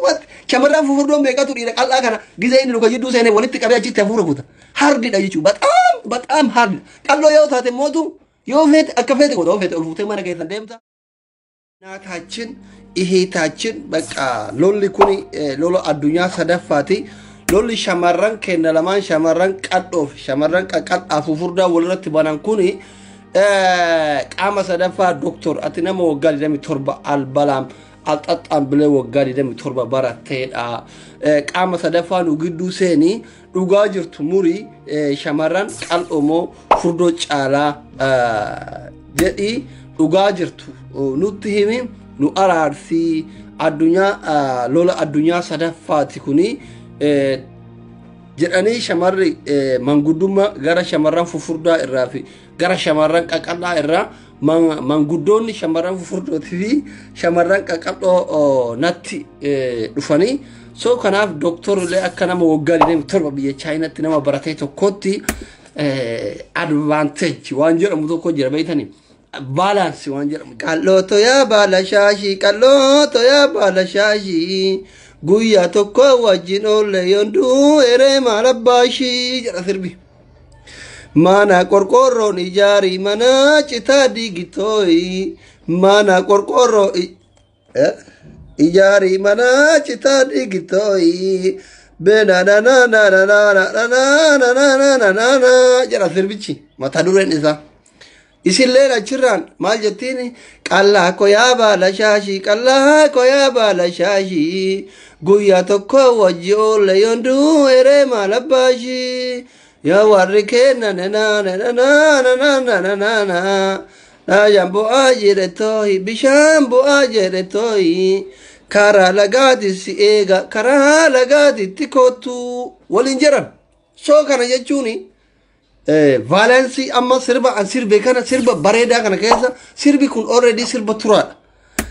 Shamarran fufurdoon meeqatu dhiira qal'aa kana gizee inni luka jidduu seenee walitti qabee achitti hafuura kuta. Hardidha jechuudha. Bataam bataam hardidha. Qalloo yoo taate mootu yoo feete akka feete goota yoo feete ol fuutee mana keessan deemta. እናታችን እህታችን በቃ lolli kun lola addunyaa sadaffaati. Lolli shamarran keenya lamaan shamarran qadhoof shamarran qaqal'aa fufurdaa walirratti banan kun qaama sadaffaa. Doktor, ati nama waggaa 27 albalaam alxaxxaan bilee waggaa 27 baratteedha. Qaama sadaffaa nu gidduu seenii dhugaa jirtu murii, shamarran qal'oo moo furdoo caalaa jedhii dhugaa jirtu nutti himi, nu araarsii. Addunyaa lola addunyaa sadaffaati kuni jedhanii shamarri manguddummaa gara shamarran fufurdaa irraa fi gara shamarran qaqal'aa irraa manguddoonni shamarran fufurdootii fi shamarran qaqal'oo natti dhufanii. So kanaaf dooktorri akka nama waggaa 27 biyya Chaayinaatti nama baratee tokkotti advantage waan jedhamu tokko jira beeytanii. Balance waan jedhamu. Qal'ooto yaa baala shaashii, qal'ooto yaa baala shaashii, guyyaa tokko wajjin oolle yonduu eree maal abbaashii jedha sirbi. Mana qorqorroon ijaari, mana citaa diigitooyi, mana qorqorroo ijaari, mana citaa diigitooyi. Bena jedha sirbichi mata dureen isaa. Isilleen achirraan maal jettiin? Qallaa ko yaa baala shaashii, qallaa ko yaa baala shaashii, guyyaa tokko wajji oolle yonduu eree maal abbaashii, yaa warri kenna naayaan bu'aa jedhe tooyi, bishaan bu'aa jedhe tooyi, karaa lagaati si eega, karaa lagaatitti kootu waliin jedhan. So kana jechuuni balance amma sirba an sirbe kana, sirba bareedaa kana keessa, sirbi kun already sirba turaadha.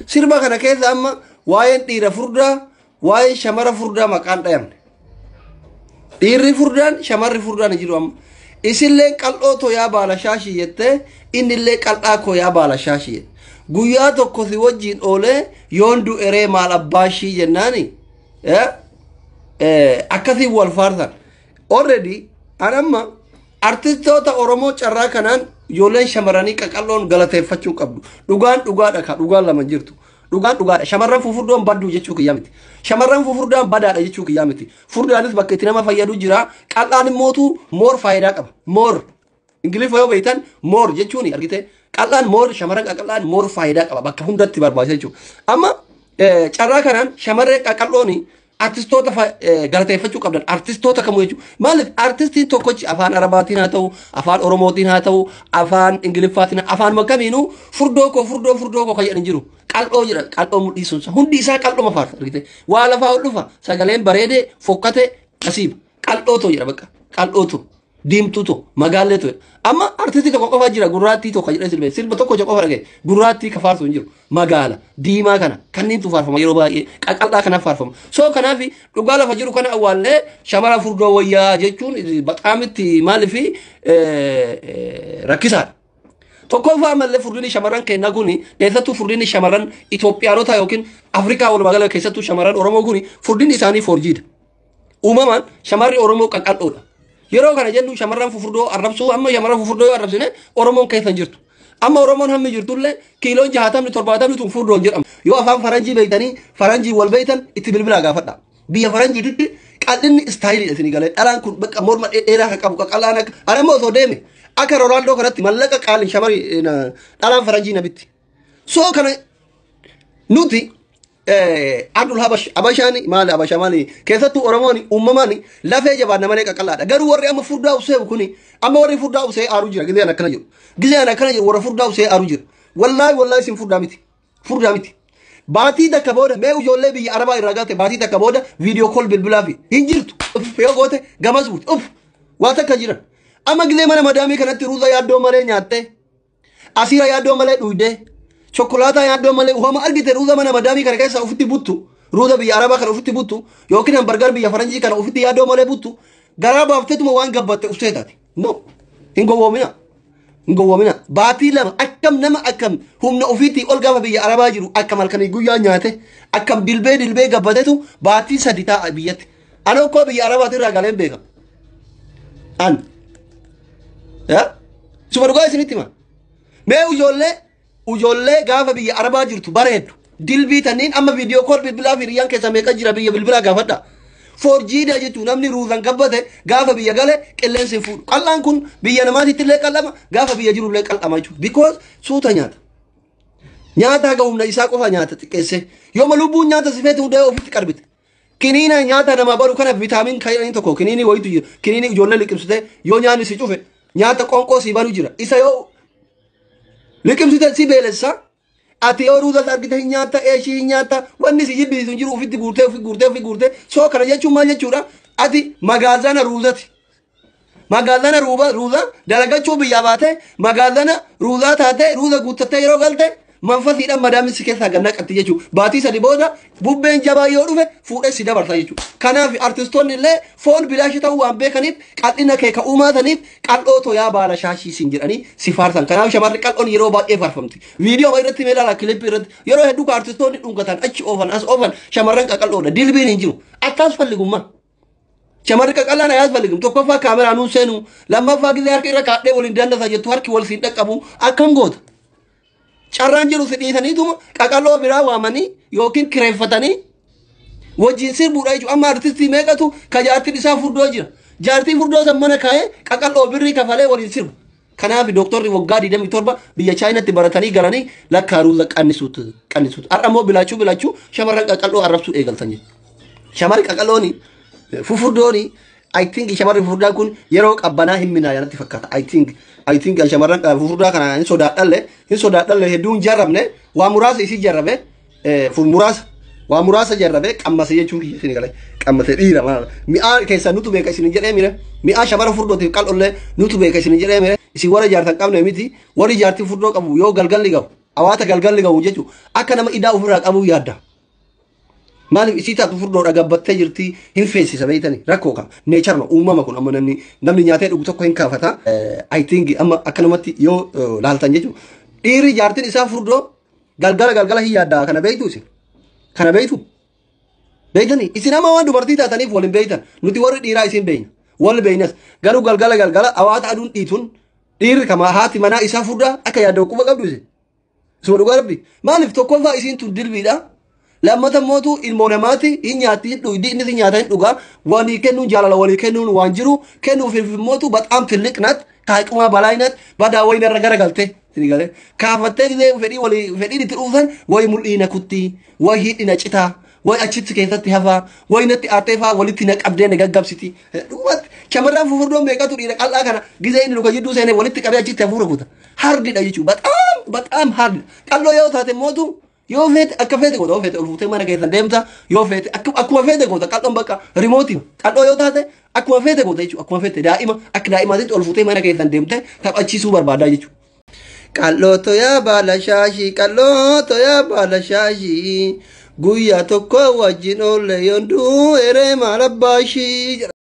Sirba kana keessa amma waa'een dhiira furdaa, waa'een shamara furdaa maqaan dhayamne. Dhiirri furdaan shamarri furdaan hin jiru amma. Isilleen qal'oo too yaa baala shaashii jettee, innillee qal'aa koo yaa baala shaashii jette. Guyyaa tokko si wajjin oolee yoon du'eree maal abbaashii jennaani akkasiin wal faarsan. Already an amma artistoota Oromoo carraa kanaan ijoolleen shamarranii qaqalloon galateeffachuu qabdu. Dhugaan dhugaadha ka dhugaan lama jirtu. Dhugaan dhugaadha. Shamarran fufurdoon badduu jechuu kiyyaa miti. Shamarran fufurdaan badaadha jechuu kiyyaa miti. Furdaanis bakka itti nama fayyadu jira. Qal'aan immootu more faayidaa qaba. More. Ingiliffa yoo beektan more jechuun argite. Qal'aan more, shamarran qaqal'aan more faayidaa qaba. Bakka hundatti barbaachisa jechuudha. Amma carraa kanaan shamarree qaqal'ooni artistoota galateeffachuu qabdan, artistoota kamuu jechuudha. Maaliif? Artistiin tokkochi afaan Arabaatiin haa ta'u, afaan Oromootiin haa ta'u, afaan Ingiliffaatiin, afaan kamiinuu furdoo koo, furdoo, furdoo koo kan jedhan jiru. Qal'oo jira, qal'oo mul'isuun hundi isaa qal'oo faarsa argite. Waa lafaa ol dhufa, sagaleen bareedee fokkate asiiba. Qal'ootu jira, bakka qal'ootu, diimtuutu, magaalleetu. Amma artistii tokko qofa jira gurraattii tokko jedhee sirbe, sirba tokko qofa dhagaye gurraattii ka faarsu hin jiru. Magaala diimaa kana kanniintu faarfama, yeroo baay'ee qaqal'aa kanaaf faarfama. So kanaaf dhugaa lafa jiru kana awwaallee shamara furdoo wayyaa jechuun baqaamitti maaliif rakkisaadha. Tokkoffaa ammallee furdinni shamarran keenyaa kun, keessattuu furdinni shamarran Itoophiyaanota yookiin Afrikaa walumaa gala, keessattuu shamarran Oromoo kun furdinni isaanii forjiidha. Uumamaan shamarri Oromoo qaqal'oodha. Yeroo kana jennu shamarran fufurdoo arrabsuu, amma shamarran fufurdoo yoo arrabsine Oromoon keessa hin jirtu. Amma Oromoon hammi jirtullee kiiloon 60 70 tun furdoon jedhama. Yoo afaan faranjii beektanii faranjii wal beektan itti bilbilaa gaafadha. Biyya faranjiititti qal'inni styleiidha isinii galee, dhalaan kun bakka morma dheeraa kan qabu qaqal'aan akka ani immoo osoo deeme akka Roonaaldoo kanatti mallaqa qaaliin shamarri dhalaan faranjii na bitti. So kana nuti Abdul Habash Abashaani maali, Abasha maali, keessattuu Oromoon uumamaan lafee jabaanna malee qaqal'aadha. Garuu warri amma furdaa usee kuni, amma warri furdaa usee aaruu jira. Gizeen akkana jiru. Gizeen akkana jiru warra furdaa usee aaruu jira. Wallaahi wallaahi isin furdaa miti. Furdaa miti. Baatii takka booda mee ijoollee biyya Arabaa irraa galte baatii takka booda video call bilbilaa fi hin jirtu. Uff yoo goote gamas buuti. Uff waa takka jiran. Amma gizee mana madaamii kanatti ruuza yaaddoo malee nyaattee, asiira yaaddoo malee dhuydee, chokolaataa yaaddoo malee uumama argite, ruuza mana madaamii kana keessa ofitti buttu, ruuza biyya Arabaa kana ofitti buttu yookiin hamburger biyya faranjii kana ofitti yaaddoo malee buttu, garaa baafteetuma waan gabbatte uffee taate. No, hin gowwoomina. Hin gowwoomina. Baatii 2 akkam nama akkam humna ofiitii ol gaafa biyya Arabaa jiru akkam halkanii guyyaa nyaate akkam dilbee dilbee gabbatetu baatii 3 taa'a biyyatti. Ani okkoo biyya Arabaatii irraa galeen beeka. An. Suma dhugaa isinitti hima. Mee ijoollee gaafa biyya Arabaa jirtu bareeddu. Dilbii tanniin amma viidiyoo kool bilbilaa fi hiriyyaan keessa meeqa jira biyya bilbilaa gaafadha. Forjiidha jechuun namni ruuzan gabbate gaafa biyya gale qilleensi hin fuudhu. Qal'aan kun biyya namaatitti illee qal'ama gaafa biyya jiru illee qal'ama jechuudha. Because suuta nyaata. Nyaata haga humna isaa qofa nyaata xiqqeessee. Yooma lubbuun nyaata si feete hunda ofitti qarbite. Kiniina nyaata namaa baru kana vitaamin kaayanii tokko kiniinii wayitu jira. Kiniinii ijoollee liqimsite yoo nyaanni si cufe nyaata qoonqoo si baru jira. Isa yoo liqimsite si beelessa. Ati yoo ruuzas argite hin nyaatta, eeshii hin nyaatta, wanni si jibbisiisu hin jiru ofitti guurtee, ofi guurtee, ofi guurtee. Soo kana jechuun maal jechuudha? Ati magaazana ruuzati. Magaazana ruuza dalagachuu biyyaa baate, magaazana ruuzaa taate, ruuza guuttattee yeroo galte, manfasiidhaan madaamni si keessaa gad naqatti jechuudha. Baatii 3 booda bubbeen jabaa yoo dhufe fuudhee si dabarsa jechuudha. Kanaaf artistoonni illee foon bilaasha ta'uu waan beekaniif qal'ina kee ka uumaataniif qal'oo toyaa baala shaashii siin jedhanii si faarsan. Kanaaf shamarri qal'oon yeroo baay'ee faarfamti. Viidiyoo irratti mee ilaalaa kilippii irratti yeroo hedduu ka artistoonni dhungatan achi oofan as oofan shamarran qaqal'oodha. Dilbiin hin jiru. Akkas falligummaa. Shamarri qaqallaan ayaas falligum. Tokkoffaa kaameraa nuun seenu. Lammaffaa gizee harka irra kaadhee waliin dandasa jettu harki wal siin dhaqqabu akkam goota. Carraan jiru si dhiisaniituma qaqalloo biraa waamanii yookiin kireeffatanii wajjin sirbuudha jechuudha. Amma artistii meeqatu ka jaartiin isaa furdoo jira. Jaartii furdoo san mana kaa'ee qaqalloo birrii kafalee waliin sirbu. Kanaaf dooktorri waggaa 27 biyya Chaayinaatti baratanii galanii lakkaa ruuza qannisuutu qannisuutu. Har'a immoo bilaachuu bilaachuu shamarran qaqalloo arrabsuu eegaltan jechuudha. Shamarri qaqallooni fufurdooni I think shamarri fufurdaan kun yeroo qabbanaa hin minaa natti fakkaata. I think shamarran fufurdaa kana hin sodaadhalle hedduun jarrabne waa muraasa isii jarrabe muraasa waa muraasa jarrabe qammase jechuun kiyya isin galee qammase dhiira maal mi'aa keessaa nutu beeka isin jedhee mire mi'aa shamara furdootiif qal'ollee nutu beeka isin jedhee mire isin warra jaartan qabne miti warri jaartii furdoo qabu yoo galgalli gahu awaata galgalli gahu jechuun akka nama idaa ofirraa qabuu yaadda. Maaliif isii taatu furdoodha gabbattee jirti hin feesisa beeytani rakkoo qaba. Neecharma uumama kun amma namni nyaatee dhugu tokko hin kaafata. I think amma akkanumatti yoo laaltan jechuudha. Dhiirri jaartiin isaa furdoo galgala galgala hin yaaddaa kana beeytu isin. Kana beeytu. Beeytani isin amma waan dubartii taataniif waliin beeytan nuti warri dhiiraa isin beeyna. Wal beeynas garuu galgala galgala awaata aduun dhiituun dhiirri kama haati manaa isaa furdaa akka yaadda quba qabdu isin. Isuma dhugaa rabbi maaliif tokkoffaa isiin tun dilbiidha. Lammata mootu ilmoo namaati hin nyaatti hin dhugdi inni nyaata hin dhugaa walii kennuun jaalala walii kennuun waan jiru kennuuf mootu baxaam tilliqnat kaaqumaa balaayinat badaa wayina irra garagalte isin galee kaafattee gisee fedhii walii fedhiin itti dhuufan wayi mul'iina kuttii wayi hidhina citaa wayi achitti keessatti hafaa wayi natti aartee faa walitti na qabdee na gaggabsiti dhugumatti shamarran fufurdoon meeqatu dhiira qal'aa kana gisee inni luka jidduu seenee walitti qabee achitti hafuura kuta hardidha jechuudha baxaam baxaam hardidha qal'oo yoo taate mootu yoo feete akka feete goota yoo feete ol fuutee mana keessan deemta yoo feete akkuma feete goota qal'oon bakka rimootii qal'oo yoo taate akkuma feete goota jechuudha akkuma feete daa'ima akka daa'imaatitti ol fuutee mana keessan deemte taphachiisuu barbaadaa jechuudha. Qal'oo toyaa baala shaashii qal'oo toyaa baala shaashii guyyaa tokko wajjin oolle yoon du'u eree maal abbaashii.